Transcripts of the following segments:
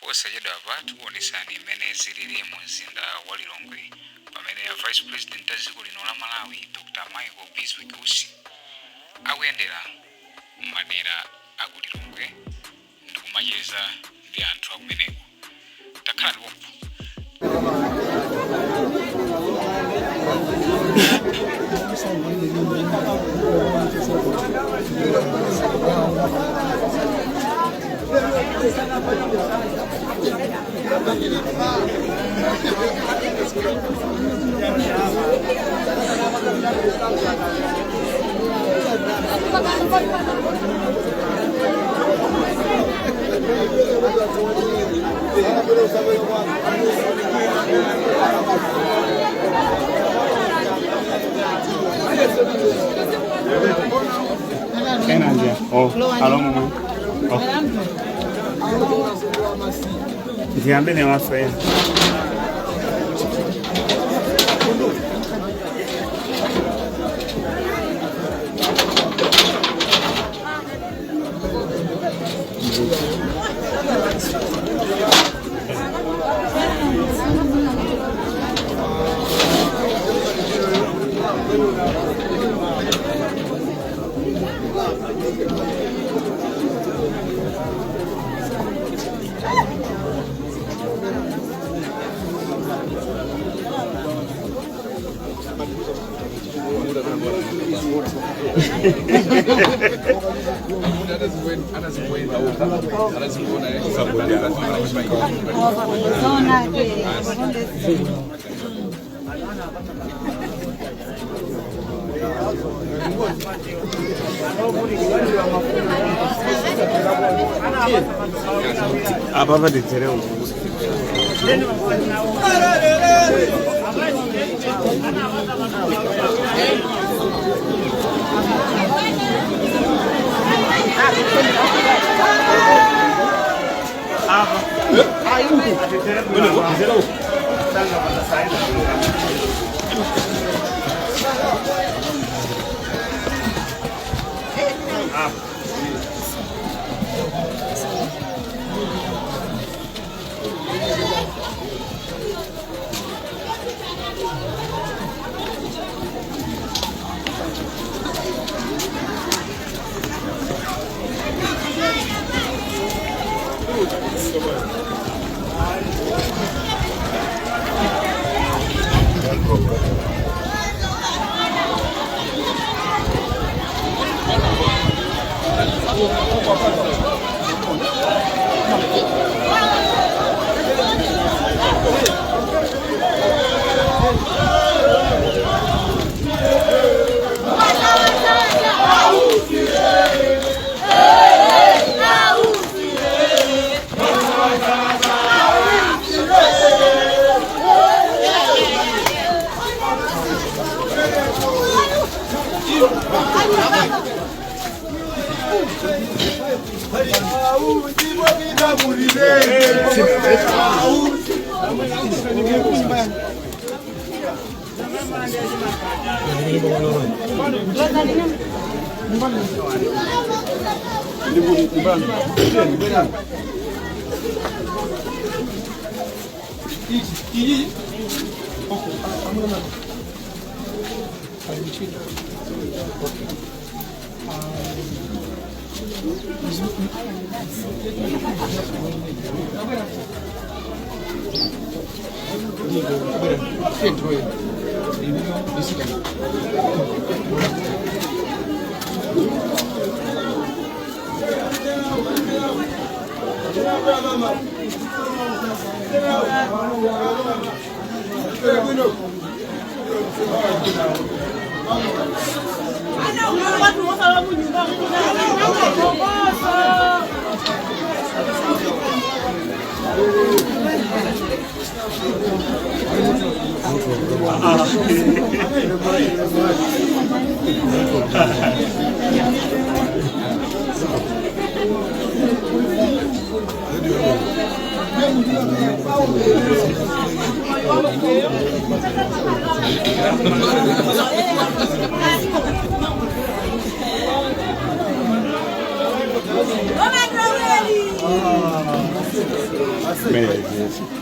Posachedwapa tikuonesani mmene zilili mu mzinda wa Lilongwe pamene a Vice President a dziko lino la Malawi Dr. Michael Bizwick Usi akuyendera m'madera a ku Lilongwe ndikumacheza ndi anthu akumeneko. Takhalani pompo. Enanja. Oh, alo mumwe. Oh. Ndiyambe newaswera. Apa patidzere uku. Apa. Patidzere uku. Sanga patasaida. Apa. Zimenezi.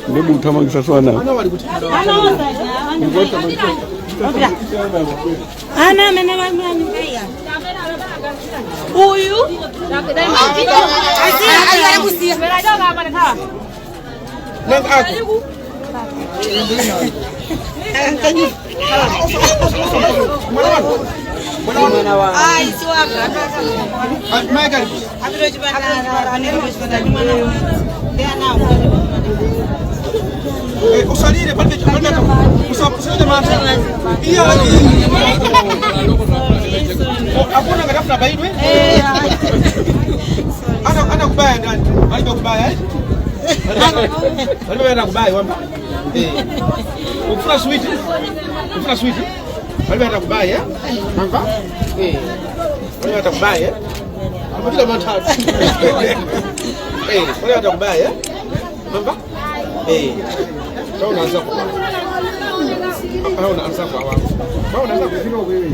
Ndemuthamangisa swana. Ana amene uyu Usalire palibe usalire mantha. Iya akuna ngatafuna baidwe. Ana ana kubaya ndani. Alibe kubaya eh? Alibe ana kubaya wamba. Eh. Ukufuna sweet? Ukufuna sweet? Alibe ana kubaya eh? Mamba? Eh. Alibe ana kubaya eh? Amapita mantha. Eh, alibe ana kubaya eh? Mamba? Eh. Sasa unaanza kwa. Ah, unaanza kwa wapi? Baba unaanza kuzima wewe.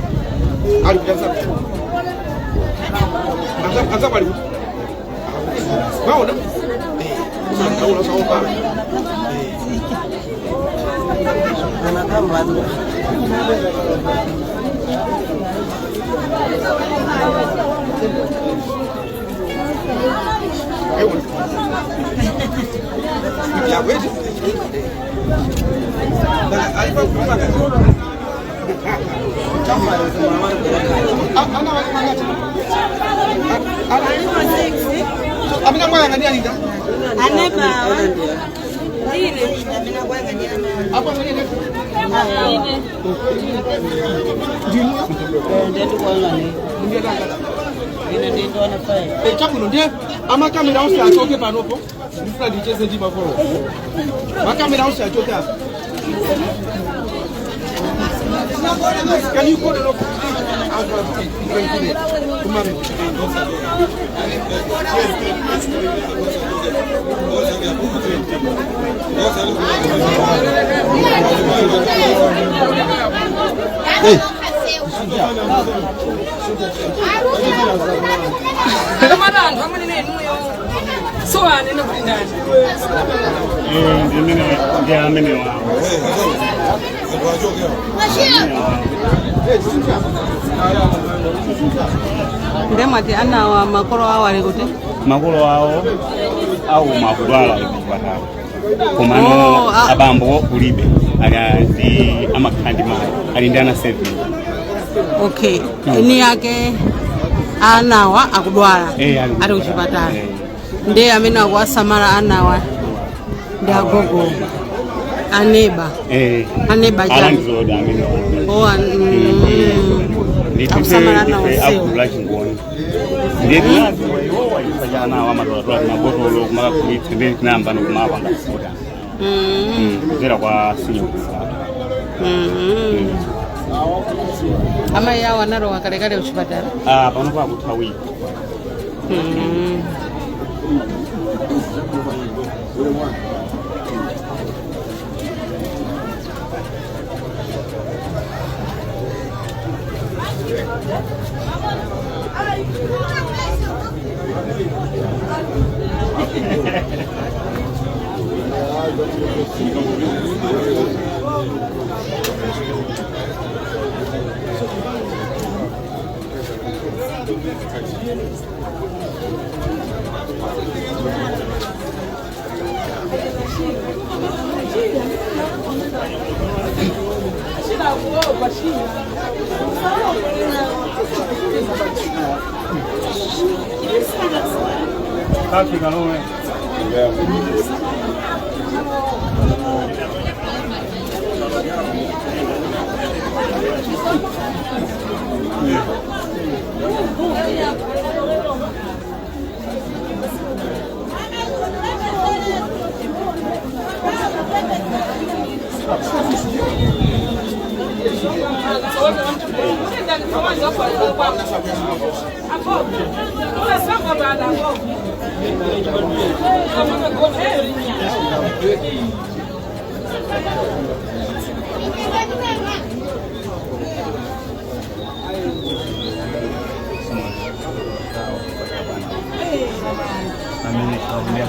Alikuanza. Anza anza kwa alikuti. Baba una. Eh. Sasa unaanza kwa. Eh. Ya wewe. Amina mwana ngani alinda? Anebawa. Hapo ngani Chabuno ndiye amakamera onse achoke panopo ndifuna ndicheze ndi makolo. Makamera onse achoke apa. Can you call it up? Hey. Ndemwati ana makolo awo ali kuti Makolo awo au makudwala ali kuchipatala komano. Oh, ah. Abambo kulibe, ali ndi amakhala ndi mayi ali ndi ana 7. Okay, eni yake anawa akudwala? Eh, ali. Ali kuchipatala. Eh. Ndiye amene akuwasamala anawa ndi agogo aneba? Eh. Aneba chani? Alandizodi amene. Oh, akusamala ana onsewo. Agulu chingoni ndiye tinaziwa iwowa chifukwa cha anawo amatolatola timabotolo kumakagulitsa, ndiye tinayamba nokumapanga kufuta kudzera kwa senior. Amayi awo analowa kalekale kuchipatala? Ah, pano pakutha wiki. Africa, no. Amene kaundia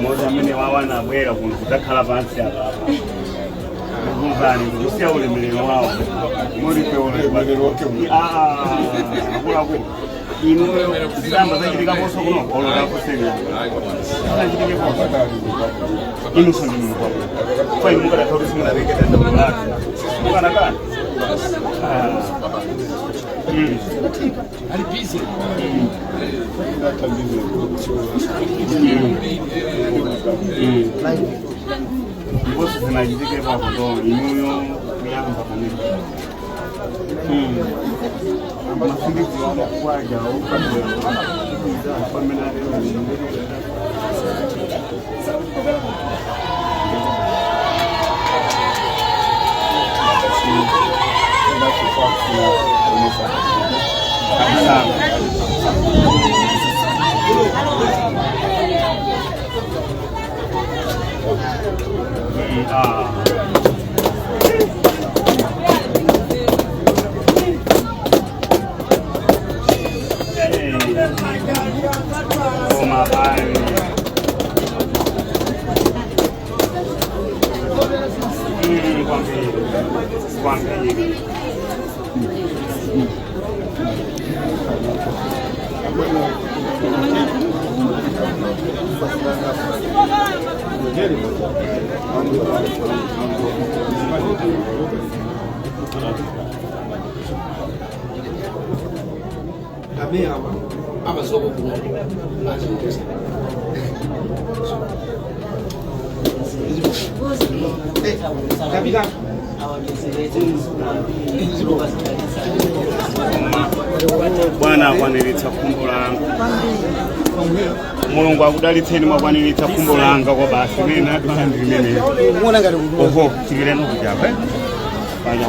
moti amene wawana abwera kuno kudzakhala pansi apa kukumvani kukusiya ulemerero wawo moripeakuluakulu inu zamba zachitikaponso kuno olotakusenya zachitikeponso inunso ndinu kwa inu mukadatha kuti simunapeketa ndakulatu mukanakana. Ndiponso zinachitike papo inuyo kuyamba pamene masindidziwana kwaja pamene kabisa. Ah. Hey. Koma bye. Kwambiri. Kwambiri. Ame awa abasoko kuno azitesa. Kapita. Bwana akwaniritsa khumbo langa. Mulungu akudalitseni, mwakwaniritsa khumbo langa kwa basi nena adwala ndi limenelo. Oho, tikireni kuchapa paja.